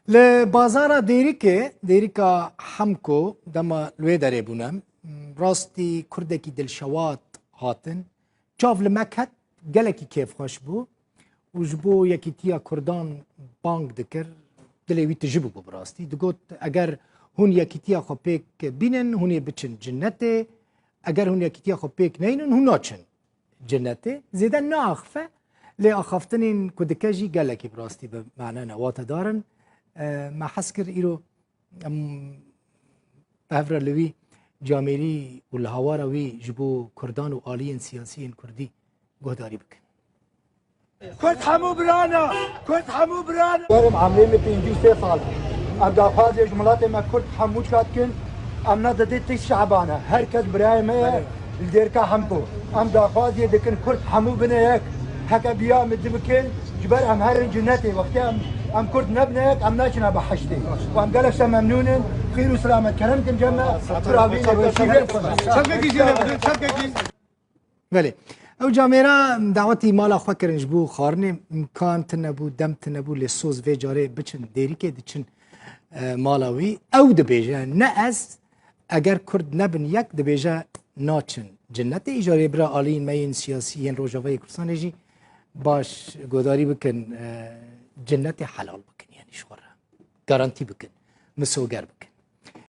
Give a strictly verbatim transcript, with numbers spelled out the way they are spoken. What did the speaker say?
Li bazara Dêrikê, Dêrika Hemko, dema li wê derê bûne, rastî kurdekî dilşewat hatin. Çav li me ket, gelekî kêfxweş bû û ji bo yekîtiya kurdan bang dikir, dilê wî tijî bûbû bi rastî. Digot, eger hûn yekîtiya xwe pêk bînin, hûn ê biçin cinetê, eger hûn yekîtiya xwe pêk neynin, hûn naçin cinetê. Zêde naaxife, lê axaftinên ku dike jî gelekî bi rastî bi mane ne, watedar in. E, me hez kir îro em bi hev re li wî camêrî û li hawara wî ji bo kurdan û aliyên siyasî yên kurdî guhdarî bikin. Kurd hemû birana, Kurd hemû birana. Werim emrê min pêncî û sê sal. Em daxwazê ji miletê me Kurd hemû çêdikin. Em ne didê tişt şeban e. Her kes birayê me ye. Li Dêrika Hemko. Em daxwazê dikin Kurd hemû bine yek. Heke biya min dibikin. Ji ber em herin cinetê. Wextê em, em Kurd nebine yek, em naçine behiştê. Û em gelek şe memnûn in. Xêr û selamet kerem kin cem me. Piravînê weşîrê. Çepkekî jê re bidin, çepkekî. Belê. Ew camêra dawetî mala xwe kirin ji bo xwarinê, imkan tune bû, dem tune bû, lê soz vê carê biçin Dêrikê diçin, e, mala wî. Ew dibêje, ne ez, eger Kurd nebin yek, dibêje naçin cinetê. Îcarê bira aliyên me yên siyasî yên Rojavayê Kurdistanê jî baş guhdarî bikin, e, cinetê helal bikin, yanî ji xwe re garantî bikin, misoger bikin.